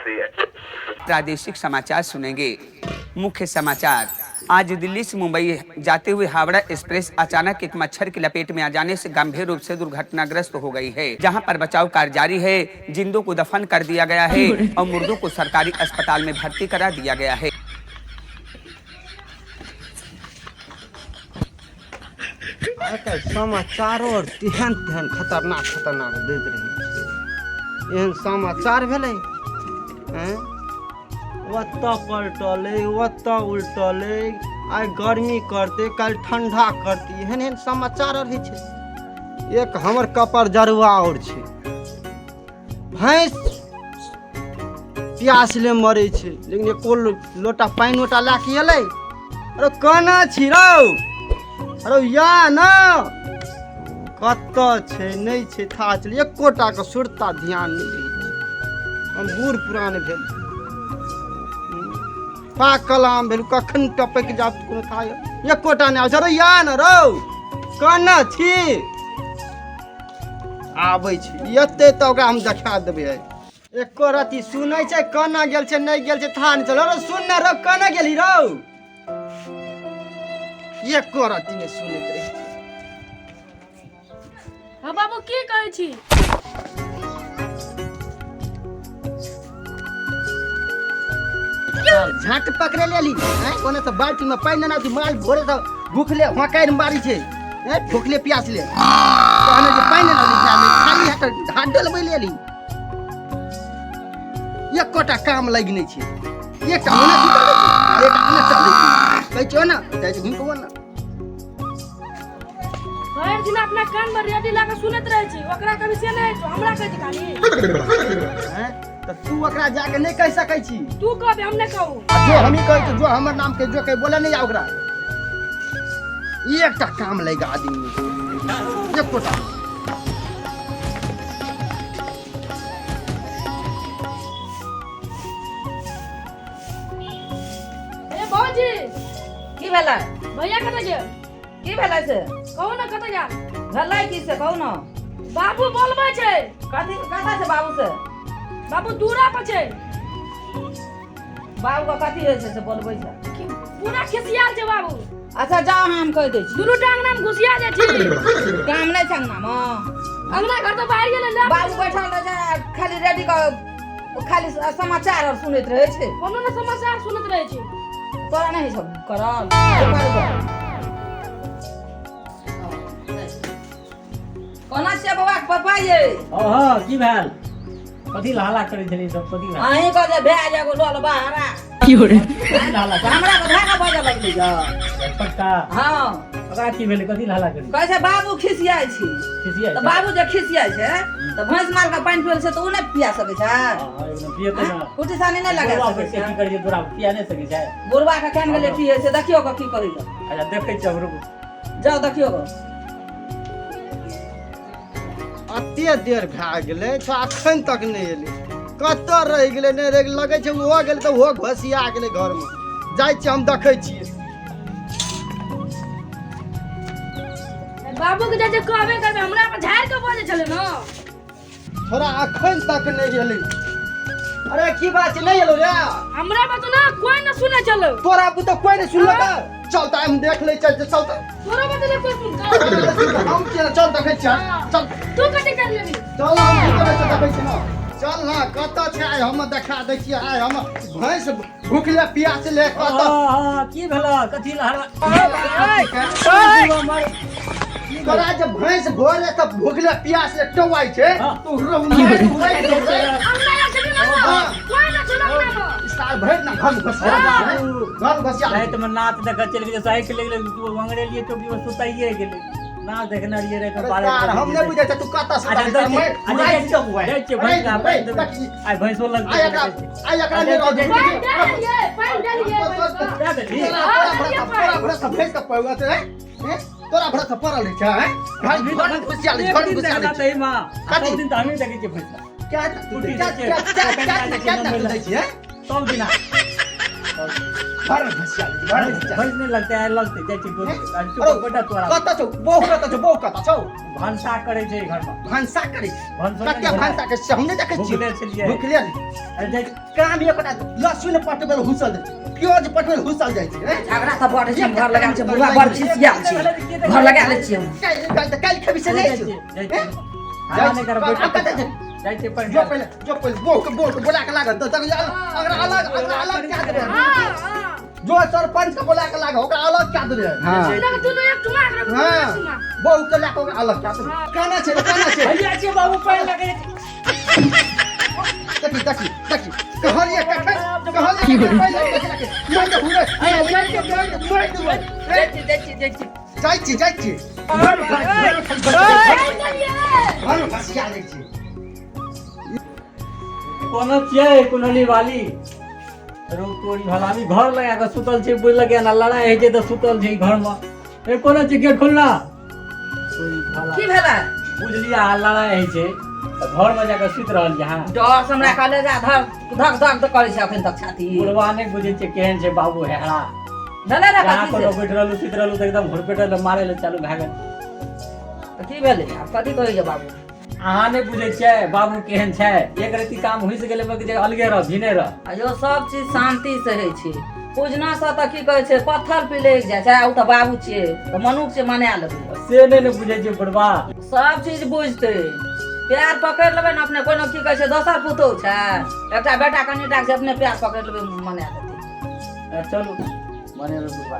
प्रादेशिक समाचार सुनेंगे। मुख्य समाचार। आज दिल्ली से मुंबई जाते हुए हावड़ा एक्सप्रेस अचानक एक मच्छर की लपेट में आ जाने से गंभीर रूप से दुर्घटनाग्रस्त हो गई है, जहां पर बचाव कार्य जारी है। जिंदों को दफन कर दिया गया है और मुर्दों को सरकारी अस्पताल में भर्ती करा दिया गया है। आइ समाचारो आर तेहन तेहन खतरनाक खतरनाक दैत रहै छै। एहन समाचार भेलै, आँय? ओतऽ पलटलै, ओतऽ उलटलै, आइ गर्मी करतै, काल्हि ठंडा करतै, एहन एहन समाचार आर होइ छै। एक हमर कपर जरुआ आओर छै, भैंस प्यास ले मरै छै, लेकिन एको लोटा पानि ओटा लए के एलै? अरे कोना छी रौ? अरे या न कतऽ छै, नहि छै, था चल एकोटा के सुरता ध्यान नहि दै छै। हम बूढ़ पुरान भेल, पाकल आम भेल, कखन टपकि जायत कोनो था, एकोटा नहि आबै छै। अरे या न रौ, कोना छी? आबै छै, एतै तऽ ओकरा हम देखा देबै। आइ एको रति सुनै छै? कोना गेल छै, नहि गेल छै, था नहि चल। रौ सुन ने रौ, कोना गेली रौ? एको रति नहि सुनैत रहै छै। हाँ बाबू, की कहै छी? झाट पकड़े लेली हैं, ओने से बाल्टी में पानि नेना, माल भोरे से भूखले हकारि मारी छै हैं, भूखले प्यासले, कहने जे पानि नेना ली, खाली हाथ हाथ डलबै लेली। एकोटा काम लागि नहि छै। एकटा ओने सुतल रहै छै, एकटा ओने चलै छै। कहै छियौ ने, जाइ छै घुमि कऽ ओने। भरि दिन अपना कान में रेडी ला के सुनैत रहै छी, ओकरा कभी से नहि होइ छौ, हमरा कहै छी खाली। हैं? तऽ तू ओकरा जाके नहि कहि सकै छी? तू कहबे, हम नहि कहू। आ जो हमही कहै छी, जो हमर नाम के जो कहि बोले नहि आ ओकरा। एकटा काम लागि आदमी एकोटा। ए भौजी। की भेलै? भैया कतऽ गेल? की भेलै से? कहू ने, कतऽ गेल? भेलै की से कहू ने। बाबू बोलबै छै। कथी कतऽ छै बाबू से? बाबू दूरा पर छै। बाबू के कथी होइ छै से बोलबै छै? पूरा खिसियाल छै बाबू। अच्छा जाओ, हम कहि दै छी। दुनू टांग नाम घुसिया जाइ छी। काम नहि छै अंगनामे? अंगना घर तऽ बाहर गेलै ले। बाबू बैठल रहै छै आ खाली रेडी के खाली समाचार आर सुनैत रहै छै। कोनो ने समाचार सुनैत रहै छै। तोरा नहि सब करल। कोना छियै बौआ के पप्पा ये? हँ, की भेल? कथी लए हल्ला करै छलियै सब? कथी भेल? अहीं के जे भए एगो लोल बहरा। कथी लए हल्ला तऽ हमरा के धक्का बजऽ लगलै ज। पक्का? हँ। ओकरा की भेलै? कथी लए हल्ला करी? कहै छै बाबू खिसियाइ छी। खिसियाइ तऽ छै? बाबू जे खिसियाइ छै तऽ भैंस माल के पानि पियल छै तऽ ओ नहि पिया सकै छै? हँ, एकदम पियतै ने। कुटी सानी नहि लगा बुढ़वा सकै बैठ के छै? की करै छै? तोरा पिया नहि सकै छै? बुढ़वा के केहन गेलै, की होइ छै, देखियौ के की कहै अच्छा, देखै छियै हम, रुकू। जाउ, देखियौ के। अते देर भए गेलै तऽ अखन तक नहि एलै, कतऽ रहि गेलै, नहि रहि गेलै। लगै छै ओहो गेलै तऽ ओहो घोसिया गेलै घरमे। जाइ छियै हम, देखै छियै। बाबू के जे कहबे करबै, हमरा पर झाड़ि के बजै छलै ने। थोड़ा अखन तक नहि एलै। अरे की बात छै, नहि एलौ रे? हमरा पर तो ना कोई ना सुने छलो। तोरा पुतोह कोई नहि सुनलक? चल तऽ हम देख लै, चल चल तऽ। तोरा बात ना कोई सुनतो? हम केना? चल देखै छियै, चल। तू कथी कर लेबी? चल, हम की करै छियै देखै छियै ने। चल ने, कतऽ छै? आइ हम देखा दै छियै। आइ हम भैंस भूखले प्यासले कतऽ। हँ, की भेल? कथी लए हल्ला? तोरा जे भैंस भोरे तऽ भूखले प्यासले टौआइ छै, तू अंगना या छली ना, कोई ना छलो अंगना में। साल भरि ना घर घुसिया दै छै, घर घुसिया दै छै। रातिमे नाच देखऽ चलि गेलै, साइकिल ले गेलै, अंगरेलियै चौकी पर सुताइए गेलै। नाच देखने रहियै रातिमे अरे 12 सार, बजे। हम नहि बुझै छियै तू कतऽ सुतल अच्छा, छी, दै छियै, मैं अच्छा, उड़ाइ दै छियौ उड़ाइ। दै छियै, अरे, भैंस ला, अरे, पानि देबै। देखी, आइ भैंसो लगतै। आइ एकरा, आइ एकरा नहि रहऽ देबै। पानि दे देलियै, पानि देलियै भैंसके। दए देली? तोरा तोरा भरोसा, तोरा भरोसा भैंस के पौआ छै, हैं? तोरा भरोसा पड़ल रहै छै, हैं? घर घर में घुसिया लै, एक घर में दिन घुसिया लै देखला छै। तही माँ, आ कथी? सब दिन तऽ हमही देखै छियै भैंस। क्या कुटी क्या दै क्या छियै, क्या क्या क्या क्या दै छियै, हैं? सब दिना। घर में घसिया लै छै, घर में घसिया। भैंस नहि लगतै, आइ लगतै, जाइ छी गोद। अरे, गोटा तोरा। कतऽ छौ बहू? कतऽ छौ बहू? कतऽ छौ? भनसा करै छै घरमे। भनसा करै छै? भनसो नहि कते भेलै। भनसा के से हम नहि देखै छियै। भुखले छलियै। भुखले। अरे जाइ। काम एकोटा लहसुन पटबै लए हुसल जाइ छै, प्याज पटबै लए हुसल जाइ छै, हैं? झगड़ा तऽ बड़ छै, घर लगा छै, बुढ़वा बड़ खिसियाल छै, घर लगा लै छियै हम। काल्हि काल्हि तऽ काल्हि खेबी से नहि जाइ छै। छियै, जाइ हैं? छियै। खाना नहि करब, जाइ छी, बैठ। कतऽ छै? जाइ छियै पढ़ि। जो पहिले, जो पहिले बहू के बोला के लागत तऽ अगरा अलग, अगरा अलग कए देबै। जो सरपंच के बोला के लागत, ओकरा अलग कए देबै। हाँ। दुनू दुनू एक ठुमा एकरा दुनू एक ठुमा। बहू के लए कऽ ओकरा अलग कए देबै। केना छै रे, केना छै? भैया छियै बाबू, पानि लगै। देखी देखी देखी, कहलिए कखन, कहलिए कखन, पहिले देखी, मारि देबू रे, मारि देबू, मारि देबू, मारि देबू। जाइ छी, जाइ छी, जाइ छी। जाइ छी, जाइ छी, घरमे भसिया लै छी। कोनो छियै कुनौली वाली रो तोरी भलामी, घर लगा कऽ सुतल छै, बुझलक एना लड़ाइ होइ छै तऽ सुतल छै घरमे। ए, कोनो छै? गेट खोलना, तोरी भला। की भेलै? बुझलियै, अहाँ लड़ाइ होइ छै तऽ घरमे जाकऽ सुति रहल छै। अहाँ डर से हमरा कलेजा धक धक धक धक करै छै अखन तक छाती। बुढ़वा नहि बुझै छै केहन छै बाबू हेहरा। भेलै ने? जहाँ कथी कोनो से बैठ रहलू, सुति रहलू तऽ एकदम घुरपेटल मारै लए चालू भए गेल। तऽ की भेलै आब? कथी कहै छै बाबू? अहाँ नहि बुझै छियै बाबू केहन छै। एक रति काम हुइस गेलै बाकी जे अलगे रह, भिने रह। आयो, सब चीज शांति से होइ छै। पूजना से तऽ की कहै छै, पत्थर पिलैक जाइ छै। आ ओ तऽ बाबू छियै तऽ मनुख छै, मना लेबै। से नहि ने बुझै छियै बुढ़वा। सब चीज बुझतै, प्यार पकड़ि लेबै ने अपने। कोनो की कहै छै, दोसर पुतोहु छै, एकटा बेटा कनिटा छै, अपने प्यार पकड़ि लेबै, मना लेतै। चलू, मनेबै बुढ़वा।